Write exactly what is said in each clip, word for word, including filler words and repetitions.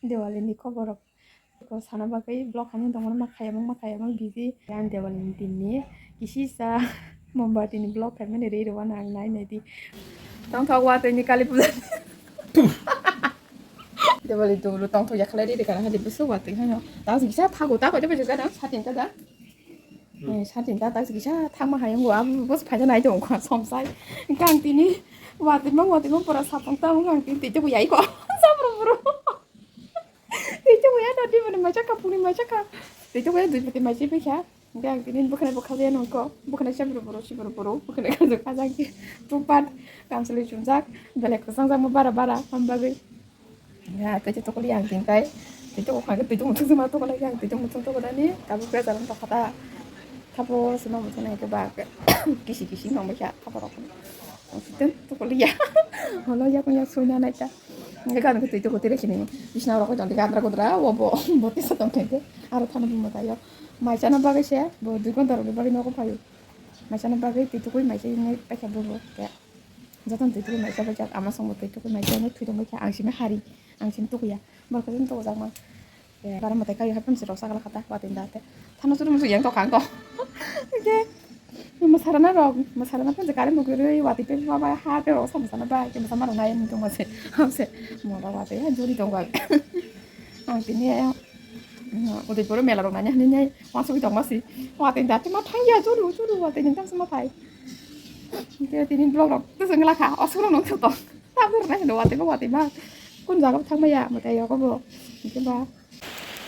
Diwali ni khobor rok. Ko sana bagwi vlog hamya tongmani ma khayamung ma khayamung busy. Yan Diwali ni din ni kisisa Mombati ni vlog khaimani ri rwano ang nai nai di. Tongthok watwi ni Kali puja. Diwali dulu tongthok yakhlai ri rwkha hadi busu watwi hano. Tang kisa thago ta ko de bajak da satin ta da. Hmm. Eh, satin ta tak kisa thangma hai wngkha, abo bus phaina nai tongo kha, somsai. Hwnkhe ang tini watwi ma, watwi ma pura sapung ta wngkha, ang tini twi tebo yai kho. Sabru bru. Twi tebo ya, dati mani maisa kha, puni maisa kha. Twi tebo ya, dui pati maisa pai kha. Hwnkhe ang tini bwkhwnai bwkha ya nongkho. Bwkhwnai sabru bru, sibru bru. Bwkhwnai kha, kha jang ki. Tupat, kamsli chumjak. Belek kwchang jak ma bara bara, ham bagwi. Ya, tei tokoli yang tingkai. Tei tokoli yang tingkai, tei tokoli yang tingkai, tei tokoli yang tingkai, tabuk khe jalan tokha ta. Thapo sino muchung nai ke ba. Kisi kisi nong ba kya, thapo rok. Tei tokoli ya. Holo ya, ko ya, soi na nai ta. Ngai kan ke tei tokoli re kini. Bisna rok jong tingkai, andra godra, wo bo, bo tisa tong tingkai. Aro thani buma tayo. Mai chana bagwi se, bo dui ghonta rok bagwi nogo phaio. Mai chana bagwi tei tokoli mai chai nai paikha bo bo. Ya. Jotono twi twi mai chabai jak, ama songbo twi twi mai chabai thwi tongbai kha, ang simi hari, ang simi tukuya, borok khe simi tukujakma. Bara mwtai kaio haphang se rok sakala kha ta, watwi da te. Thana chwrwng chwrwng yang tokha ang kok. Hwnkhe mwsarana rok, mwsarana phunse current bo kwrwi, watwi pe ba ba ha te rok sa mwsana bai khe mwsama rok nai tongma se, hamse mora watwi ha juri tongba. Ang tini Udaipur mela rok nani hinwi nai wansugwi tongma si, watwi da te ma thangya churu churu watwi ni tangse ma phai. Hwnkhe tini vlog rok tesa wngla kha, o suro nung thuto. Tabuk rwna hino watwi ba watwi ba. Kun jaga thang maya mwtai yogo bo. Hwnkhe ba.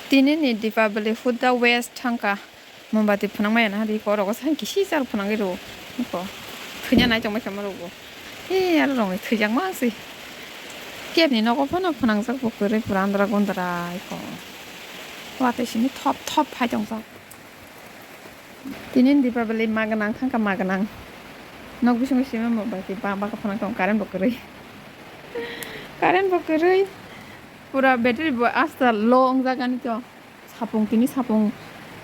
Tini ni Deepavali huda west thangkha. Mombati phwnang maya na di ko rogo sai kisi char phwnang iro. Ko. Thwina nai tong mai kha ma rogo. He aro rong thwijak ma si. Kep ni nogo phano phwnang jak bo kwrwi pura andra gondra iko. Watwi simi thop thop phai tong jak. Tini Deepavali ma gwnang thangkha ma gwnang. Nok bisingo simi mobile twi ba ba khe phunang tong current bo kwrwi. Current bo kwrwi. Pura battery bo asta low wngjak ani to. Sapung tini sapung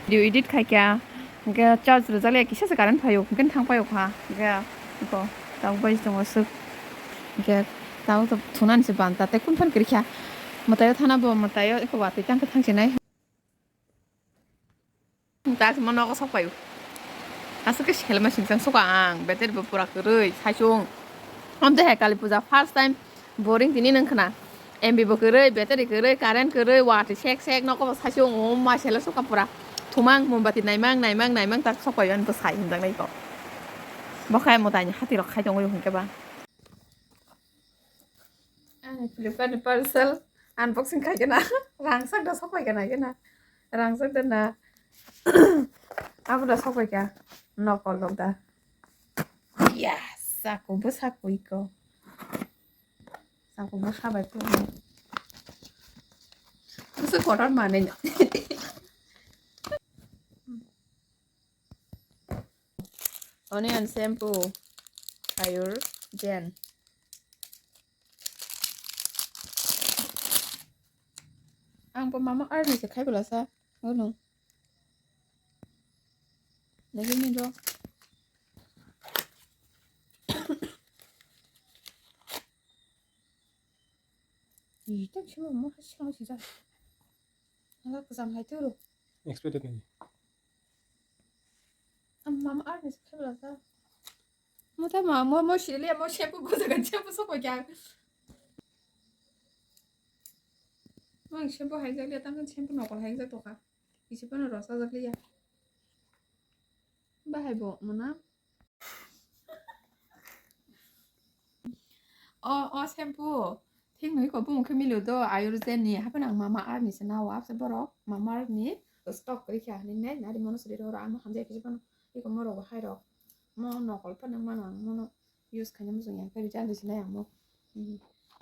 video edit khaikha. Hwnkhe charge rwjak le kisa se current phaio hwnkhe thang paio kha. Hwnkhe iko tabuk bai tongo swk. Hwnkhe tabuk to thunani se banta tei kun phan kwrwi kha. Mwtaio thana bo mwtaio iko watwi tang khe thang sinai. Tang se mo nogo sok paio. Aswk khe selma singchang soka ang, battery bo pura kwrwi, saichung. Amtwi hai Kali puja first time boring tini nung khna. M B bo kwrwi, battery kwrwi, current kwrwi, watwi sek sek nogo bo saichung, o ma sela soka pura. Thumang, mombati naimang, naimang, naimang, tak sok paio ani bwsai hinjak nai kok. Bo khai mwtai ni hati rok khai tongwi hwnkhe ba. Ani Flipkart ni parcel unboxing khai kena. Rang sak da sok pai kena kena. Rang sak da na. Abo da sok pai kya. Nokol lok da. Yes, sako bo sako iko. Sako bo sabai ko. Kusu kotor mane. Onion shampoo, Ayur Jen. Ang bo mama arni se khai bwlasa. Ono. Lagi ni do. Ih, tak sih mau kasih kasih dah. Alah kesam hai tu. Expected ni. Mama arni se khai bwlasa. Mo ta ma mo mo shile mo shampoo ko jaga shampoo sok ko kya. Mo shampoo hai jak le tang shampoo nokol hai jak to kha. Kisi pano rosa jak le ya. Bahai bo mana. O o shampoo. Thik nui ko bumung khe milu do Ayurved ni hape nang mama arni se nao apse borok mama arni stock kri kha ni nai nari mono sri ro ano hamjai kisi pano. Iko morok bo hai rok. Mo nokol phano mano ang mono use khaina muchung ya khe return risi nai ang mo.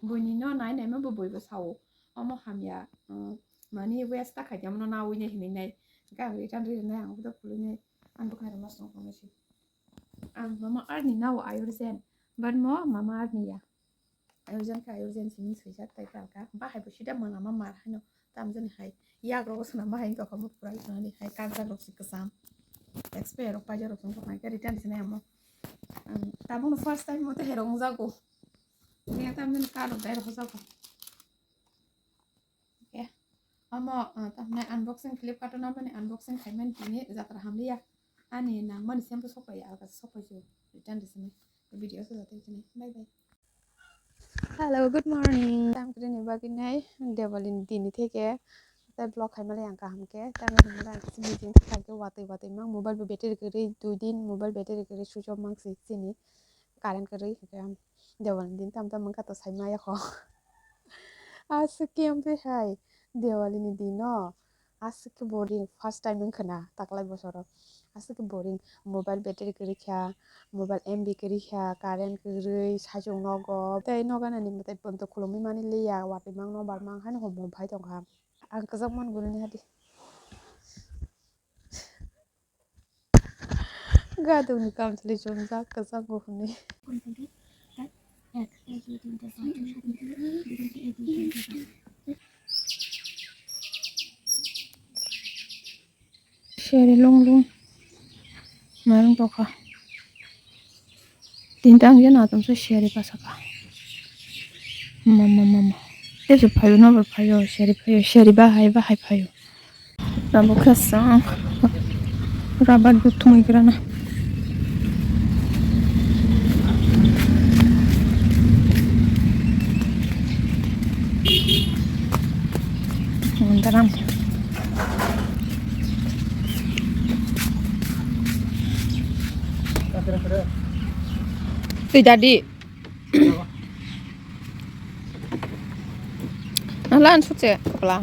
Buini no nai nai ma bo bui bo sao. Omo hamya. Mani waste ta khaidi omo no nawi nai hinwi nai. Hwnkhe ang return ri nai ang bo khulwi nai. Ang bo khairok ma song tong nai si. Ang mama arni nao Ayurved. But mo mama arni ya. Ayurved khe Ayurved simi swijak tai talka. Bahai bo sida manga ma mar haino. Tamjani hai. Yak rogo swnam bahai wngkha kho bo pura wngkha ni hai kanjak rok si kwcham. Expire rok paijak rok wngkha kho return sinai amo. Ang tabukno first time mo teherok wngjago. Khe tamjani kar rok dai rok hojago. Khe Omo, ah, tamni unboxing, Flipkart o nabani unboxing khaimani tini jatra hamliya. Ani nangmani sempo sokpaiya, alka sokpaisu. Return risini. Video se jatwi sini. Bye bye. Hello, good morning. Tam krini bagwi nai Diwali ni dini theke. Tai vlog khaimali ang kaham khe. Tam krini bagwi ang kisi meeting thangkhe watwi watwi mang mobile bo battery kwrwi dui din mobile battery kwrwi switch off mang si chini. Current kwrwi hwnkhe Diwali ni din tam tam wngkha to sai maya kho. Aswk khe omo hai Diwali ni dino aswk khe boring first time wngkha na taklai bosoro. Aswk khe boring mobile battery kwrwi kha, mobile M B kwrwi kha, current kwrwi, saichung nogo tei nogo nani mwtai pon to khulumwi mani liya watwi mang nobar mang haino hom hom phai tongkha. Ang kwchak man guruni hadi. Gadungni kamchwlwi chumjak kwchanggo hwnwi. Seri long long. Marung tokha. Tinta ang jana atom se seri pasaka. Mama, mama. Teso phayo, nobar phayo, seri phayo, seri bahai, bahai phayo. Tabuk khe chwng rabar bo thumui grana. Mandaram. Twi dadi. Nala an sukse kepala.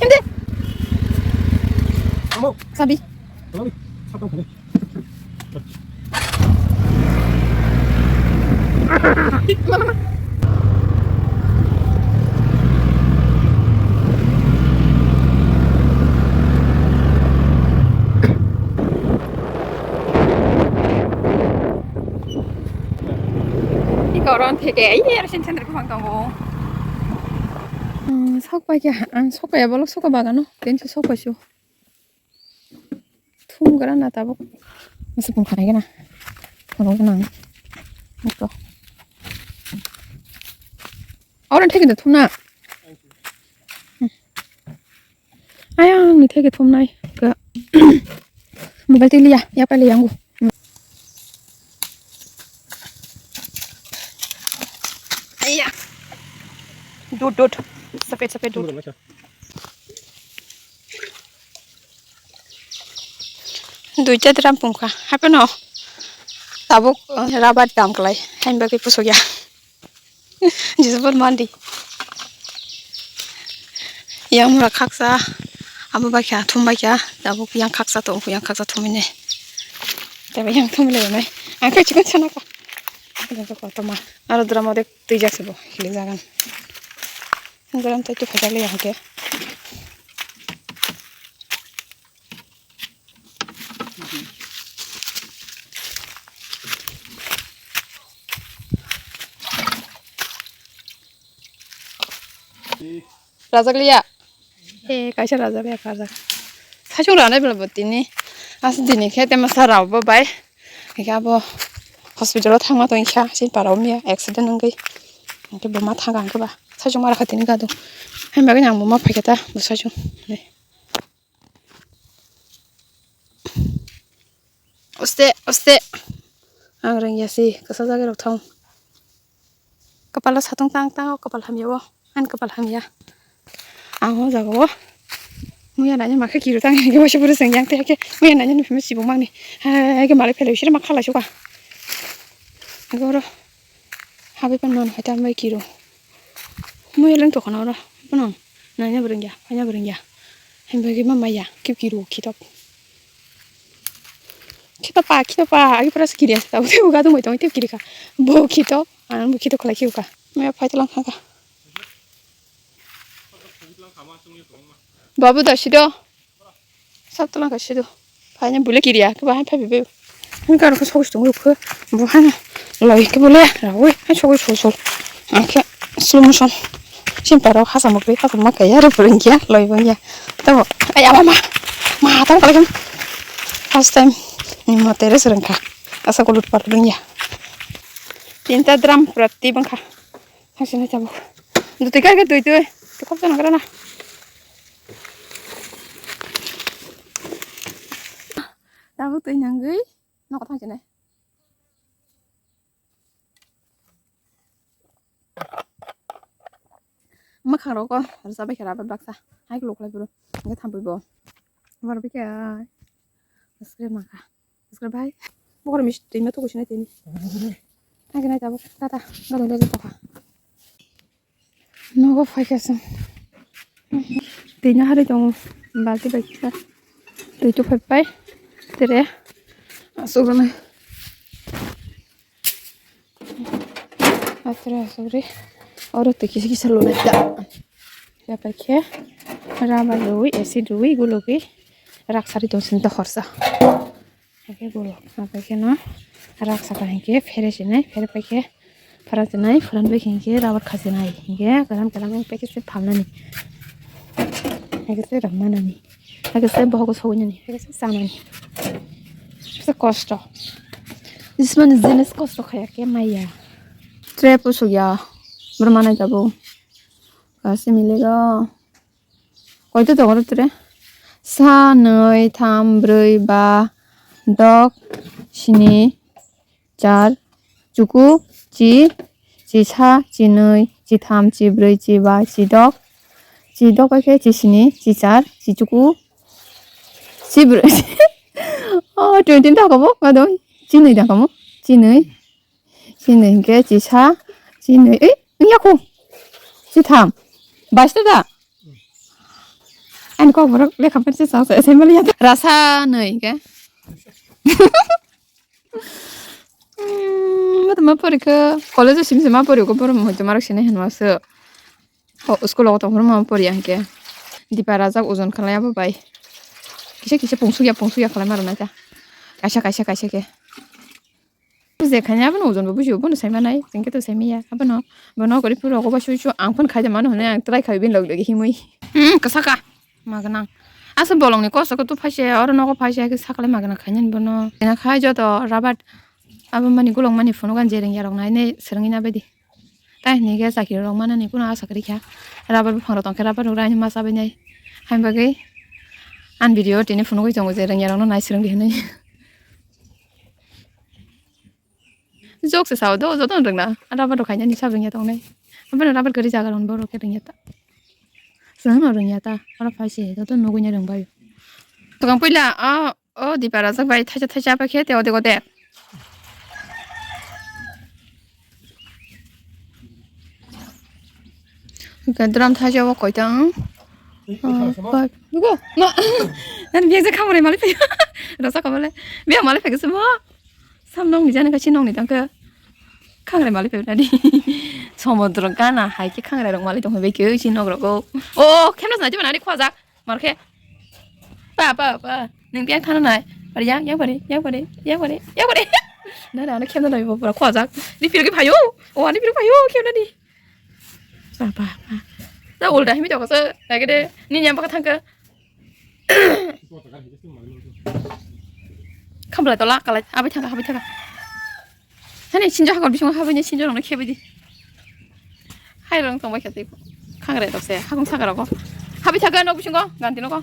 Hindi. Amo. Sabi. Sabi. Satang kali. Iko ron theke, iya, sini sandal kupang tongo. Hmm, sok pai kya, ang sok pai ya, bolok sok bagano, tensi sok pai su. Thum gara na tabuk. Masa pun khanai gana. Oro gana. Ito. Oro theke da thum na. Hmm. Ayang ni theke thum nai. Ka. Mobile tiliya, ya pale yangu. Hmm. Ayah. Dud, dud. Sapet, sapet, dud. Duita drum pungkha, hapheno tabuk, uh, rabar dam klai, hain bagwi pusukya. Jisabot mandi. Yang mura khaksa, abo baikha, thum baikha, tabuk yang khaksa tong, yang khaksa thumine. Tebe yang thumle nai. Ang khe chikon sana ka. Ang khe koto ma. Aro drum ode twi jak sebo, hili jagan. Drum tai tu phajak le yang khe. Rajak liya. He, kaisa rajak liya, karjak. Saichung rana bela bo tini. As dini khe tema sa rao bo bai. Hingke abo hospital o thangma tongkha, chini para o miya accident wngwi. Hingke bo ma thanga hingke ba saichung mara kha tini gado. Hain bagwi ang bo ma phaikha ta bo saichung. Oste, oste. Ang rengya si, kasa jaga rok thang. Kapalo satung tang tang o, kapal hamya o. Ang kapal hamya. Ang o jaga o. Muya nanya makhe kiru tang, ke wasi pura sengyang te ke. Muya nanya ni phime sibung mangni. Hai, ke malik phele sire makhala suka. Goro. Habai pan man hai tam bai kiru. Muya leng to khana oro. Panang. Nanya berengya, nanya berengya. Hembe ke mama ya, kip kiru, kitop. Khito pa, khito pa, agi pura sikiri asa, uti uga tu moitong, iti kiri ka. Bo khito, an bo khito kholai khiu ka. Me phai talang kha ka. Babu da sido. Sab talang ka sido. Phai na bule kiri ya, ke bahai phai bebe. Ni karo ka sokos tung ko. Bo hana. Loi ke bole, rawi, hai sokos sol sol. Angke slow motion. Sim paro hasa mokri, hasa mokri ya, ro purung ya, loi bang ya. Tamo, ay, ama ma, ma, tamo kalagam. First time, ni mo tere serengka. Asa kulut parung ya. Tinta drum pura ti bangka. Hasin na tabuk. Dutwi kar ke twi twi. Kok jana gara na. Tabuk twi nangwi nogo thang sinai. Mwkhang rogo rwchap bai khe rabar baksa. Hai kwlwk khlai phuru. Hwnkhe thampui bo. Borok bai khe ai. Subscribe mankha. Subscribe bai. Bokor misti ma tuku sinai tini. Hai khe nai tabuk. Tata. Gadang gadang tokha. Nogo phaikha chwng. Twi no harwi tongo balti bai kisa. Twi tuphai pai. Tere aswk rwna. Tere aswk ri. Oro twi kisa kisa lwnai da. Yapai khe rubber rwi, acid rwi, gulugwi rak sari tong sini ta horsa. Hake guluk, hake no rak saka hingke phere sinai, phere paikhe pharansinai, pharan bai hingke rabar khasinai, hingke kalam kalam hingke se phalnani, hake se rangmanani, hake se bohogo soinani, hake se chanani. Se kosto. Jismani jinis kosto khaya khe maya. Tre pusuk ya, borok manai tabuk. Kasi milega. Koito tongo tere? Sa, nwi, tham, brwi, ba, dok, sini, char, chuku, chi, chisa, chinwi, chitham, chibrwi, chiba, chidok, chidok bai khe chisini, chichar, chichuku, chibrwi. Oh, twenty dakha bo, kadoi. Chinwi dakha mo? Chinwi. Chinwi hingke chisa, chinwi, ei, wngya kho. Chitham. Baista da? Ani kok borok lekha pen se chang se, se mali ya. Rasa nwi hingke. Hmm, ma tama porikha, college o sim se ma porikha, borok mo tama rok sinai hinma se. Ho, school o tong phuru ma poriya hingke. Dipa rajak ojon khlai abo bai. Kisa kisa pungsuk ya, pungsuk ya khlai ma rwna ta. Kaisa, kaisa, kaisa khe. Bujia khaina abono ojon bo bujio, bono sai manai, chwng khe to sai manya. Abono, bono gori phuru rogo ba sui sui ang phone khai de mano hwnwi ang try khai bini log logi himwi. Hmm, kwsaka. Ma gwnang. Asa bolongni kosto khe to phaise, oro nogo phaise, khe saklai ma gwnang khainani bono. Ina khai joto rabat abo mani gulok mani phunuk ani jereng yarok nai ne swrwngwi na baidi. Tai hwnwi khe chakiri rok manani kuno asa kwrwi kha. Rabar buphang rok tong khe rabar rok raini ma chabai nai. Haini bagwi ani video tini phunugwi tongo je rwngya rok no nai swrwng di hwnwi. Jok se sao do, joto no rwngna. Rabar rok khainani sab rwngya tongnai. Abono rabar kwrwi jaga rok borok khe rwngya ta. Chwng no rwngya ta. Oro phai se joto nugwi no rwngbaio. Swkang puila o, o dipa rajak bai thaisa thaisa apa khe te ode ode. Hwnkhe drum thaisa o koitang. Nani biyang je khamrai malik phai. Rasa kabale. Biyang malik phai khe se mo. Sam nong ni jani kachi nong ni tang khe. Khangrai malik phai nani. Somudro gana hai khe khangrai rok malik tong phai khe si nog rok o. O, khemna jani khwajak. Mar khe. Pa, pa, pa. Nung biyang thana nai. Pari yang, yang pari, yang pari, yang pari, yang pari. Nana, ano khemna nai bo pura khwajak. Ni phirgi phayo. O, ani phirgi phayo, khemna ni. Pa, pa, pa. Ta ulta himi jokasa. Lagi de. Ni nyam baka thangka. Khamla tola, kala. Abi thangka, abi thangka. Hani sinjo hakor bisingo habini sinjo rokno khebidi. Hai rong tongbai khe tei khangrai rok se hakung saka rogo. Habi thaga nok bisingo ganti nogo.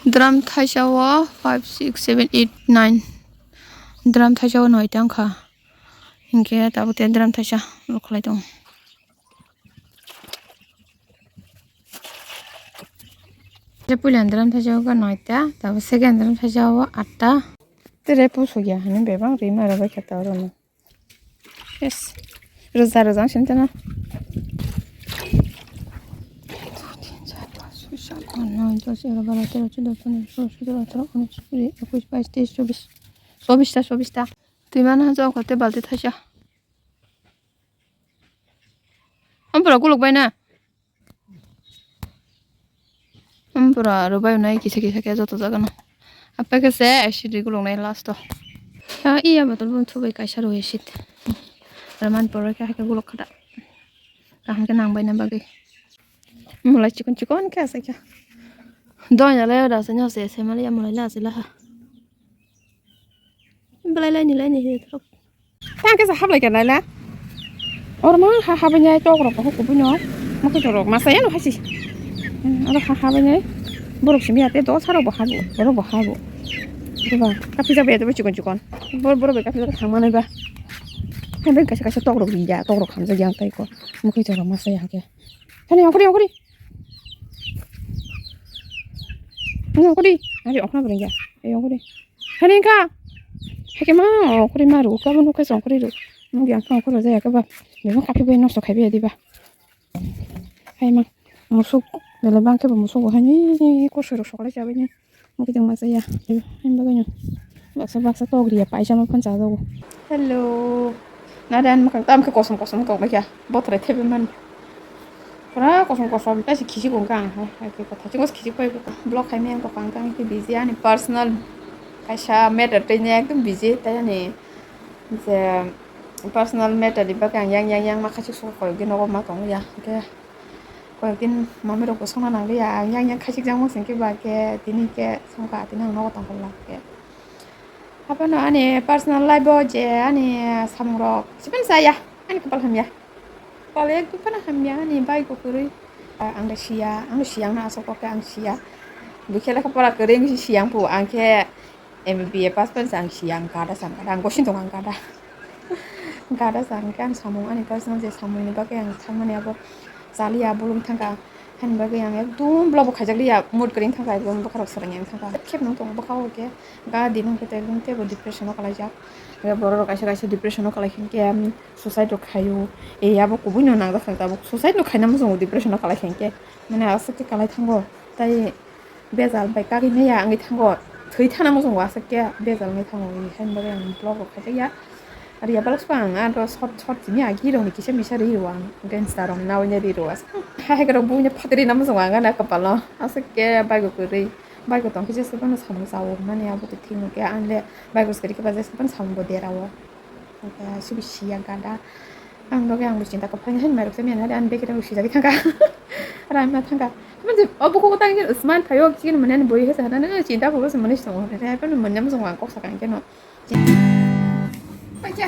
Drum thaisa o five, six, seven, eight, nine. Drum thaisa o noita wngkha. Hinkhe tabuk te drum thaisa rwkhlai tongo. Je puila drum thaisa o noita, tabuk second drum thaisa o atta. Tere pusuk ya hwnwi bebak rima rwbaikha ta orono. Yes. Roja roja wng sini tano. Chobbish ta, chobbish ta. Twi mana jok hote balti thaisa. Ampura guluk bai na. Ampura rwbai unai kisa kisa khe joto jaga no. Apa khe se acid ri guluk nai last o. Ya iya botol bo thubai kaisa rw acid. Raman pore khe hakhe guluk khada. Kaham khe nang bai na bagwi. Mulai chikon chikon khe asai khe. Doi na le rasa nyo se se mali ya mulai la asai la ha. Belai lai ni lai ni hi thok. Tang khe sa hablai khe lai la. Or ma ha ha banya tok rok ko kubui no. Mokhe jorok masa ya no hasi. Aro ha ha bai nai. Borok simi ate do saro bo habo. Borok bo habo. Diba? Kapi jabe ate bo chikon chikon. Bor borok bai kapi jabe thangma nai ba. Hai bai kaisa kaisa tok rok ri ya, tok rok hamjak yang tai ko. Mokhe jorok masa ya hake. Thani okori okori. Ni okori. Ari okna bring ya. Ei okori. Hani ka. Hake ma okori ma ru ka bunu ka song okori ru. Nung yang ka okori ja ya ka ba. Ni ma kapi bai nosto khai bai diba. Hai ma. Musuk bele bang ke musuk bo hani ko suru sokole ja bai ni. Mukhe tongma chaya. Ani bagwino baksa baksa tok riya paisa ma phan chajago. Hello. Nare ani mwkhang tam khe kosom kosom kok baikha. Bothrai thebe man. Pura kosom kosom ta si khisi kong kang hai. Hai khe kotha chingos khisi pai kok. Block khai me ang kok kang kang khe busy ani personal kaisa matter tei ne ekdom busy tai ani je personal matter ni bagwi ang yang yang yang ma khaisuk suk koi khe nogo ma tong ya. Khe Koyekdin mamirokbo songna nangliya, ang yang yang khaichikjakmung singkhe ba khe tini khe songkha, tini ang nogo tongkha khe. Haphano ani personal life-o je ani samungrok siphano chaya, ani kapal hamya. Kapal ekdom phano hamya ani bike-o kwrwi. Ang da siya, ang da siya, ang aswk khe ang siya. Bwkhe lekha pora kwrwi wngwi siya ang khe M B B A pass pai ang siya, ang gada sa, ang gada, ang gosini tongo ang gada. Gada sa hwnkhe ang samung ani personal je samungni bagwi ang thangmani abo chaliya, bolong thangkha. Hani bagwi ang ekdum vlog bo khaijakliya, mood kwrwi thangkha, ekdum bwkharok swrwngya thangkha. Khebno tongo bwkha o khe gadi nangkhe tei tebo depression o kalaijak. Borok rok kaisa kaisa depression o kalai khe suicide rok khaio. E abo kubui no nangjak kha tabuk suicide no khaina muchungo depression o kalai khe mane aswk khe kalai thango. Tai bejal bai kagwi maya wngwi thango, thwi thana muchungo aswk khe bejal wngwi thango, hai bagwi ang vlog rok khaijakya. Ari yaphal swkang ang aro short short simi agi rokni kisa misa ri rw ang, gangster rok nawi nai ri rw aswk. Hai hai rok buino phatri na muchungo ang gana kapalo aswk khe bike kwrwi, bike tong khe jeswk phano samung chawi mani abo twi thik nokhe ang le bike kwrwi khe ba jeswk phano samung bo derao. Oke, sibi siya gada. Ang doge ang bo chinta kok phai hai mai rok se mena ani beke rok sijagwi thangka. Rai ma thangka. Manje obo ko tang ni usman phayo kini mane ani boi hesa hana chinta ko se mane song. Rai pa mane mo song kok sakang keno. Pacha.